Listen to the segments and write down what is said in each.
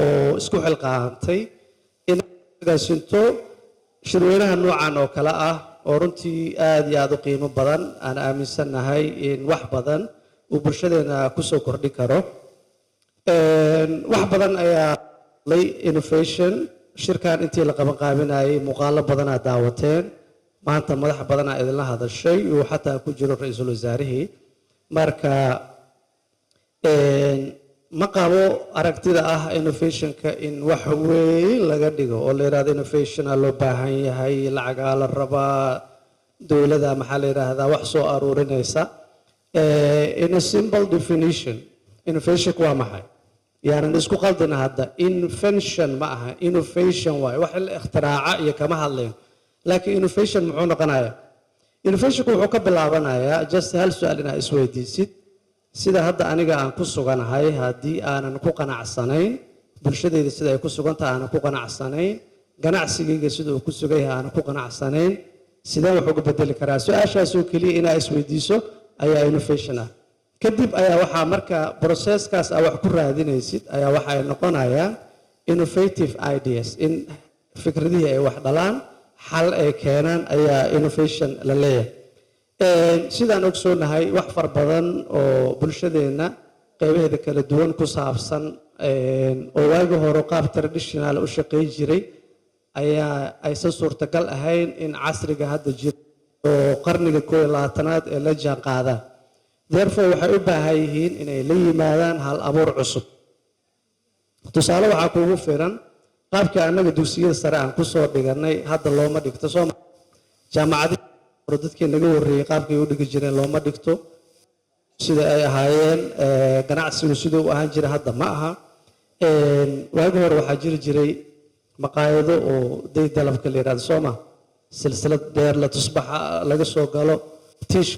Oo isku xilqaantay in agaasinto shirweynaha noocan oo kale ah, oo runtii aad iyo aada u qiimo badan, aan aaminsannahay in wax badan uu bulshadeena kusoo kordhin karo. Wax badan ayaa lay innovation. Shirkan intii la qaban qaabinayay, muuqaalo badanaa daawateen. Maanta madax badanaa idinla hadashay, uu xataa ku jiro ra-iisul wasaarihii. Marka ma qabo aragtida ah innovationka in wax weyn laga dhigo oo la yidhahdo innovationa loo baahan yahay, lacagaa la rabaa, dowladda, maxaa la yidhaahdaa, wax soo aruurinaysa. In a simple definition, innovationka waa maxay? Yaanan isku qaldina hadda, invention ma aha, innovation waaye. Wax la ikhtiraaca iyo kama hadlayn, laakiin innovation muxuu noqonayaa? Innovationku wuxuu ka bilaabanayaa just hal su-aal inaad isweydiisid: sida hadda aniga aan ku suganahay haddii aanan ku qanacsanayn, bulshadayda sida ay ku sugan tahay aanan ku qanacsanayn, ganacsigayga sida uu ku sugan yahay aanan ku qanacsanayn, sideen wax uga bedeli karaa? Su-aashaasoo keliya inaa isweydiiso ayaa innovation ah. Kadib ayaa waxaa marka processkaas aa wax ku raadinaysid ayaa waxa ay noqonayaan innovative ideas. In fikradihii ay wax dhalaan, xal ay keenaan ayaa innovation la leeyahay. Sidaan ogsoonahay, wax far badan oo bulshadeenna qeybaheeda kala duwan ku saabsan oo waagi hore qaab traditional u shaqeyn jiray ayaa aysan suurtagal ahayn in casriga hadda jira oo qarniga 21aad ee la jaan qaadaan. Therefore, waxay u baahan yihiin inay la yimaadaan hal abuur cusub. Tusaale waxaa kuugu filan qaabkii annaga dugsiyada sare aan kusoo dhiganay hadda looma dhigto. Soo jaamacadii dadkii naga horreeyey qaabkay u dhigi jireen looma dhigto. Sida ay ahaayeen ganacsigu siduu u ahaan jiray hadda ma aha. Waagi hore waxaa jiri jiray maqaayado oo day dalabka la yidhahdo, soo ma, silsilad dheer la tusbaxa laga soo galo, tiish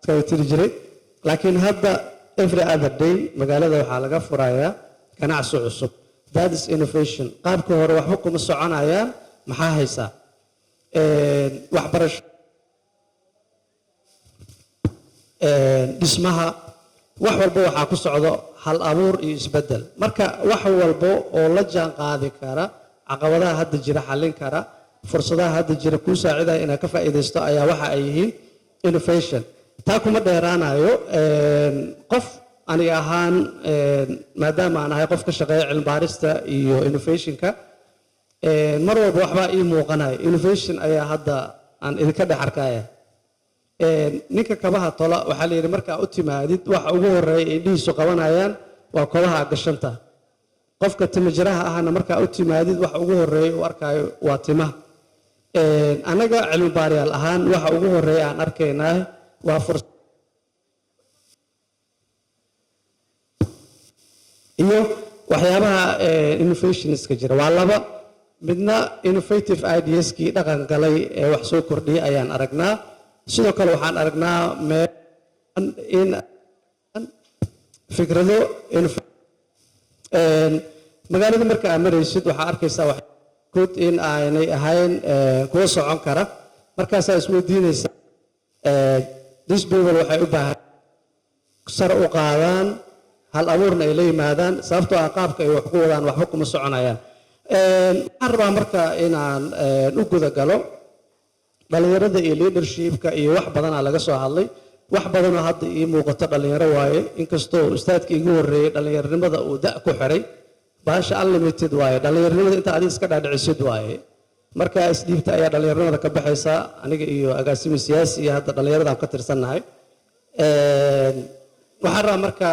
kaga tiri jiray. Laakiin hadda every other day magaalada waxaa laga furayaa ganacsi cusub. That is innovation. Qaabkii hore waxba kuma soconayaan. Maxaa haysaa? Waxbarasho, dhismaha, wax walba waxaa ku socdo hal abuur iyo isbeddel. Marka wax walbo oo la jaan qaadi kara caqabadaha hadda jira, xallin kara fursadaha hadda jira, kuu saacidaya inaad ka faa'iidaysto ayaa waxa ay yihiin innovation. Taa kuma dheeraanayo. Qof aniga ahaan, maadaama aan ahay qof ka shaqeeya cilmibaarista iyo innovationka, mar walba waxbaa ii muuqanaya. Innovation ayaa hadda aan idinka dhex arkaya. Ninka kabaha tola waxaa la yidhi, markaa u timaadid, waxa ugu horeeya indhihiisu qabanayaan waa kobaha gashanta. Qofka timajiraha ahna markaa u timaadid, waxa ugu horeeya uu arkaayo waa timaha. Annaga cilmi baaryaal ahaan, waxa ugu horeeya aan arkaynaa waa fursad iyo waxyaabaha innovationska jira. Waa laba midna: innovative ideaskii dhaqan galay ee wax soo kordhiyay ayaan aragnaa. Sidoo kale waxaan aragnaa in fikrado magaalada marka aad maraysid, waxaa arkaysaa waxkood in aanay ahayn kuwa socon kara. Markaasaa isweydiinaysa, these people waxay u baahan sare u qaadaan, hal abuurna ay la yimaadaan, sababtoo ah qaabka ay wax ku wadaan waxba kuma soconayaan. Waxaan rabaa marka inaan u guda galo dhalinyarada iyo leadershipka iyo wax badanaa laga soo hadlay. Wax badanoo hadda ii muuqato dhalinyaro waaye, inkastoo ustaadka igu horreeyey dhalinyaronimada uu da' ku xiray. Baasha unlimited waaye. Dhalinyaronimada inta adiga iska dhaadhicisid waaye. Markaa isdhiibta ayaa dhalinyaronimada ka baxaysa. Aniga iyo agaasimi siyaasi iyo hadda dhallinyaradan ka tirsannahay. Waxaan rabaa marka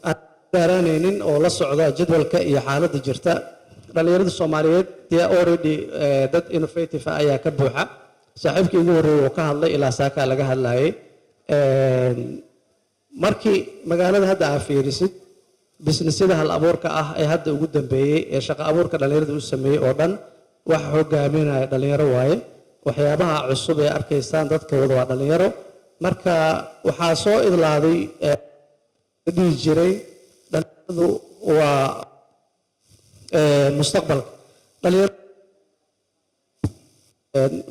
aan dheeraanaynin oo la socda jadwalka iyo xaaladda jirta. Dhalinyarada Soomaaliyeed dee already dad innovative ah ayaa ka buuxa. Saaxiibkii ugu horreeyey uu ka hadlay, ilaa saakaa laga hadlayay. Markii magaalada hadda aa fiirisid, businessyada hal abuurka ah ee hadda ugu dambeeyey ee shaqo abuurka dhalinyarada u sameeyey oo dhan, waxa hogaaminaya dhalinyaro waaye. Waxyaabaha cusub ee arkaysaan dadka wada waa dhalinyaro. Marka waxaa soo idlaaday dhihi jiray dhalinyaradu waa mustaqbalka. Dhalinyaro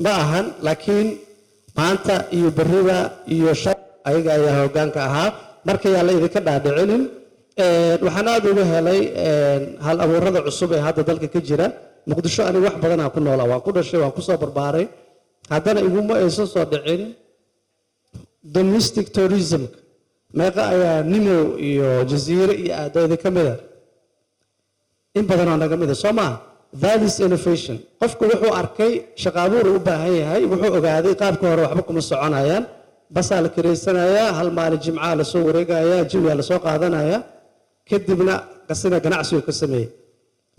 ma ahan, laakiin maanta iyo berriba iyo shal ayaga ayaa hoggaanka ahaa. Marka yaa la idinka dhaadhicinin. Waxaan aad uga helay hal abuurada cusub ee hadda dalka ka jira. Muqdisho aniga wax badanaa ku noolaa, waan ku dhashay, waan kusoo barbaaray, haddana iguma aysan soo dhicin domestic tourism. Meeqa ayaa Nimow iyo Jaziire iyo aadooda ka mida? In badanoo naga mida, soo maaha? That is innovation. Qofku wuxuu arkay shaqo abuur u baahan yahay, wuxuu ogaaday qaabka hore waxba kuma soconayaan. Basaa la kiraysanayaa, hal maalin jimcaa lasoo wareegayaa, jawigaa lasoo qaadanaya, kadibna kasina ganacsigu ka sameeyey.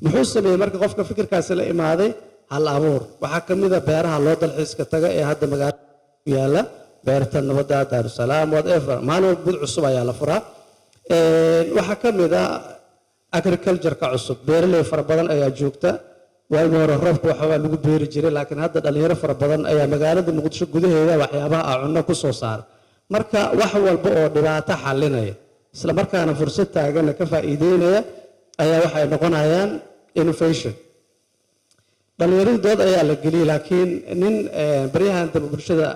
Muxuu sameeyey marka qofka fikirkaasi la imaaday? Hal abuur. Waxaa ka mid a beeraha loo dalxiiska taga ee hadda magaalada ku yaala, Beerta Nabadda, Daarusalaam, whatever. Maalin walba bud cusub ayaa la furaa. Waxaa ka mid a agriculture-ka cusub. Beeraley fara badan ayaa joogta. Waagii hore roobka waxbaa lagu beeri jiray, laakiin hadda dhalinyaro fara badan ayaa magaalada Muqdisho gudaheeda waxyaabaha ah cunno ku soo saara. Marka wax walba oo dhibaato xalinaya, isla markaana fursad taaganna ka faa'iideynaya, ayaa waxay noqonayaan innovation. Dhallinyaradii dood ayaa la geliyey, laakiin nin baryahan dambe bulshada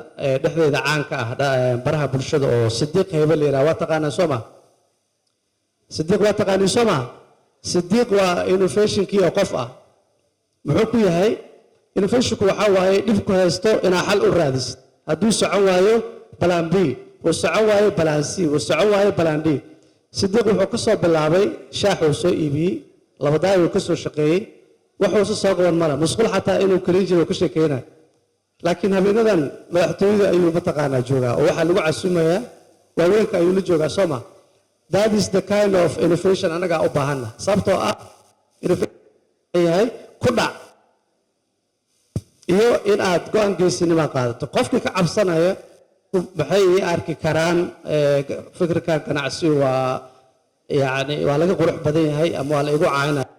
dhexdeeda caanka ah, baraha bulshada, oo Sidiiq Heybe la yidhaha, waa taqaanaa, soo ma? Sidiiq waa taqaanii, soo ma? Sidiiq waa innovationkii oo qof ah. Muxuu ku yahay innovationku? Waxaa waaye dhibku haysto inaa xal u raadisid. Hadduu socon waayo, plan B. Uu socon waayo, plan C. Uu socon waayo, plan D. Sidiiq wuxuu ka soo bilaabay shaaxuu soo iibiyey, labadaay uu ka soo shaqeeyey, wuxuuse soo qaban male, musqul xataa inuu karin jiray uu ka sheekeynayo. Laakiin habeenadan madaxtooyada ayuu mataqaanaa joogaa oo waxaa lagu casumayaa waaweynka ayuu la joogaa, soo ma? That is the kind of innovation anagaa u baahanna, sababtoo ah innovation yahay ku dhac iyo in aad go'aan geesinima qaadato. Qofkii ka cabsanaya maxay ii arki karaan, fikirka ganacsi waa yani waa laga qurux badan yahay ama waa la igu caynaya.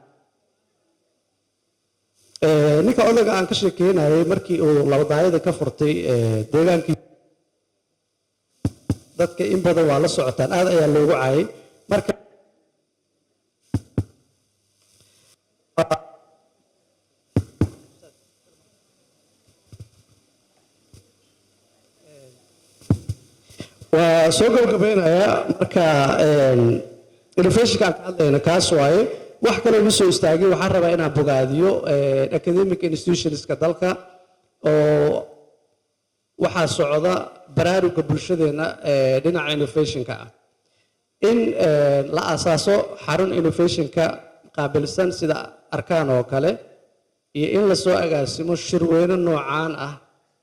Ninka odaga aan ka sheekeynayay, markii uu labadaayada ka furtay deegaankii, dadka in badan waa la socotaan, aad ayaa loogu caayay. Marka waa soo gabagabaynayaa. Marka innovationka aan ka hadlayna kaas waaye. Wax kale uma soo istaagin. Waxaan rabaa inaan bogaadiyo academic institutionska dalka oo waxaa socda baraaruga bulshadeena dhinaca innovationka ah, in la asaaso xarun innovationka qaabilsan sida Arkaan oo kale, iyo in lasoo agaasimo shirweyne noocaan ah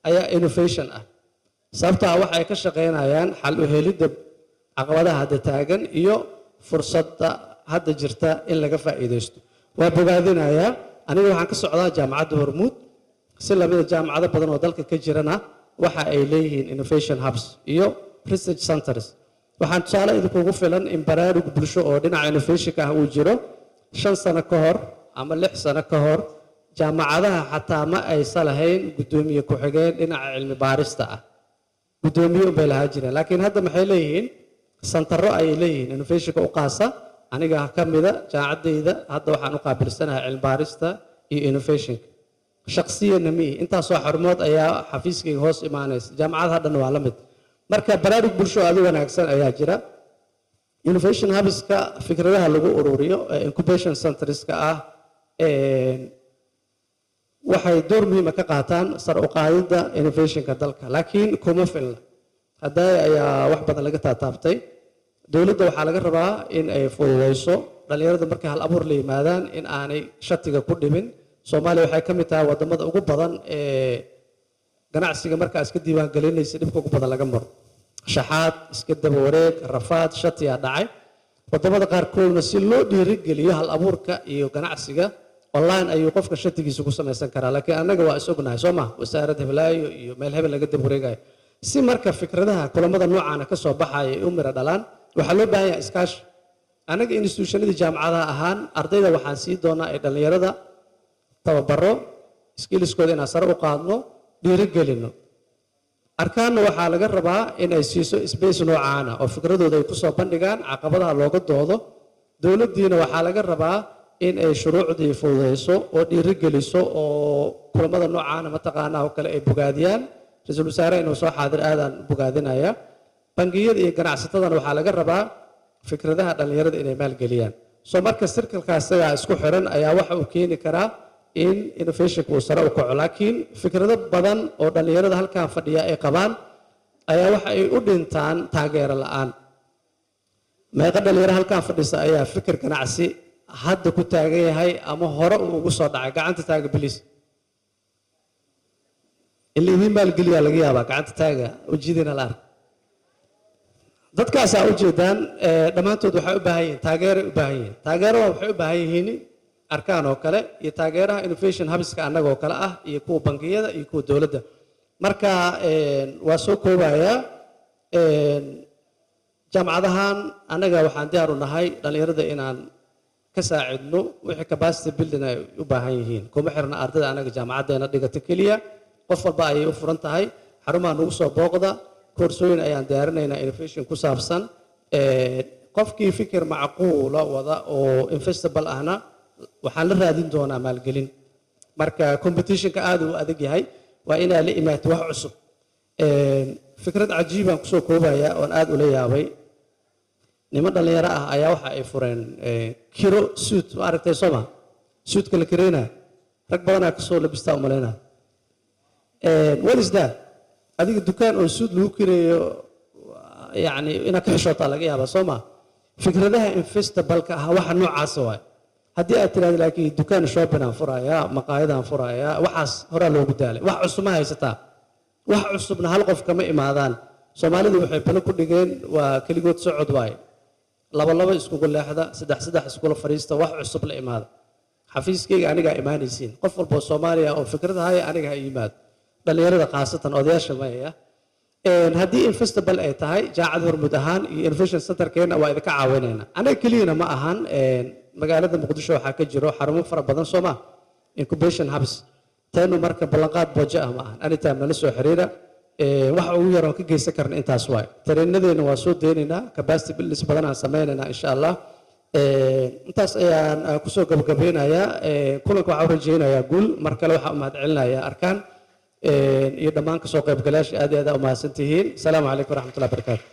ayaa innovation ah, sababtaa waxay ka shaqaynayaan xal u helidda caqabadaha hadda taagan iyo fursadda hadda jirta in laga faa'iidaysto. Waa bogaadinayaa. Aniga waxaan ka socdaa Jaamacadda Hormuud. Si lamida jaamacado badan oo dalka ka jirana waxa ay leeyihiin innovation hubs iyo research centers. Waxaan tusaale idinkugu filan in baraarug bulsho oo dhinaca innovationka ah uu jiro. 5 sano ka hor ama 6 sano ka hor, jaamacadaha xataa ma aysa lahayn guddoomiye ku-xigeen dhinaca cilmi baarista ah, guddoomiye unbay lahaa jireen. Laakiin hadda maxay leeyihiin? Santaro ayay leeyihiin innovationka u qaasa. Aniga ka mida jaamacaddayda hadda waxaan u qaabilsanahay cilmi baarista iyo innovationka. Shaqsiyana miihi, intaasoo xarumood ayaa xafiiskayga hoos imaanaysa. Jaamacadaha dhan waa la mid. Marka baraarug bulsho aad u wanaagsan ayaa jira. Innovation hubska fikradaha lagu ururiyo ee incubation centerska ah waxay door muhiima ka qaataan sar u qaadidda innovationka dalka, laakiin kuma filna. Haddaay ayaa wax badan laga taataabtay. Dowladda waxaa laga rabaa in ay fududeyso dhalinyarada markay hal abuur la yimaadaan, in aanay shatiga ku dhimin. Soomaaliya waxay ka mid tahay wadamada ugu badan ee ganacsiga markaa iska diiwaan gelinaysa dhibka ugu badan laga maro: shaxaad, iska daba wareeg, rafaad, shatiyaa dhacay. Wadamada qaarkoodna si loo dhiirigeliyo hal abuurka iyo ganacsiga, online ayuu qofka shatigiisa ku samaysan karaa. Laakiin annaga waa is ognahay, soo ma? Wasaaradda heblaayo iyo meel hebel laga daba wareegayo. Si marka fikradaha kulamada noocaana ka soo baxaya ay u miro dhalaan, waxaa loo baahan yahay iskaashi. Annaga institutionadii jaamacadaha ahaan, ardayda waxaan sii doonaa ee dhallinyarada tababaro, skillskooda inaan sare u qaadno, dhiirigelino. Arkaanna waxaa laga rabaa in ay siiso space noocaana oo fikradooda ay kusoo bandhigaan, caqabadaha looga doodo. Dowladdiina waxaa laga rabaa in ay shuruucdii fududeyso oo dhiirigeliso, oo kulamada noocaana mataqaanaa oo kale ay bogaadiyaan. Ra-iisul wasaare inuu soo xaadir aadaan bogaadinaya. Bangiyada iyo ganacsatadana waxaa laga rabaa fikradaha dhallinyarada inay maalgeliyaan. So marka circle-ka isagaa isku xiran ayaa waxa uu keeni karaa in innovationka uu sare u kaco. Laakiin fikrado badan oo dhallinyarada halkan fadhiya ay qabaan ayaa waxa ay u dhintaan taageero la'aan. Meeqa dhalinyaro halkan fadhisa ayaa fikir ganacsi hadda ku taagan yahay ama hore uu ugu soo dhacay? Gacanta taaga, please. In la idiin maalgeliyaa laga yaabaa. Gacanta taaga, ujeedina la arka. Dadkaasaa ujeedaan, dhammaantood waxay u baahan yihiin taageeray u baahan yihiin. Taageerada waxay u baahan yihiin Arkaan oo kale iyo taageeraha innovation hubs-ka annaga oo kale ah iyo kuwa bangiyada iyo kuwa dowladda. Marka waa soo koobayaa. Jaamacadahan annaga waxaan diyaar u nahay dhallinyarada inaan ka saacidno wixii capacity building ay u baahan yihiin. Kuma xirna ardayda annaga jaamacaddeena dhigata keliya, qof walba ayay u furan tahay. Xarumaha nagu soo booqda, koorsooyin ayaan diyaarinaynaa innovation ku saabsan. Qofkii fikir macquula wada oo investable ahna waxaan la raadin doonaa maalgelin. Marka competitionka aad uu adag yahay, waa inaa la imaato wax cusub. Fikrad cajiibaan kusoo koobaya oon aad ula yaabay. Niman dhallinyaro ah ayaa waxa ay fureen kiro suit. Ma aragtay sooma suitka la kireynaa? Rag badanaa kasoo labistaa umalaynaa. What is that? Adiga dukaan oo suit lagu kireeyo, yacni inaad ka xishootaa laga yaabaa, soo ma? Fikradaha investable-ka ah waxa noocaasa waay. Haddii aad tirahdo laakiin dukaan shopping aan furayaa, maqaayadaan furayaa, waxaas horaa loogu daalay. Wax cusub ma haysataa? Wax cusubna hal qof kama imaadaan. Soomaalidu waxay balo ku dhigeen waa keligood socod waaye. Laba laba iskugu leexda, saddex saddex iskula fadhiista, wax cusub la imaada. Xafiiskayga anigaa imaanaysiin. Qof walba oo Soomaaliya oo fikrad haya aniga ha yimaado, dhallinyarada khaasatan, odayaasha maya. Haddii investable ay tahay, Jaamacad Hormuud ahaan iyo innovation centerkeena waa idinka caawinayna. Anaga keliyana ma ahan, magaalada Muqdisho waxaa ka jiro xarumo fara badan, soo ma, incubation hubs. Teenu marka ballanqaad boojo ah ma ahan. Anytime nala soo xiriira. Waxa ugu yar oon ka geysan karna intaas waay. Training-adeena waa soo deynaynaa, capacity buildings badan aan sameynaynaa, insha Allah. Intaas ayaan kusoo gabagabeynayaa kulanka. Waxaa u rajeynayaa guul. Mar kale waxaa u mahadcelinayaa Arkaan iyo dhammaan kasoo qaybgalayaasha. Aad iyo aad aa u mahadsan tihiin. Asalaamu calaykum waraxmatullahi barakaatu.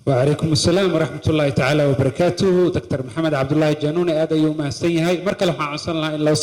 وعليكم السلام ورحمة الله تعالى وبركاته. دكتور محمد عبد الله جانوني aad ayuu mahadsan yahay. Mar kale waxaan codsan lahaa in loo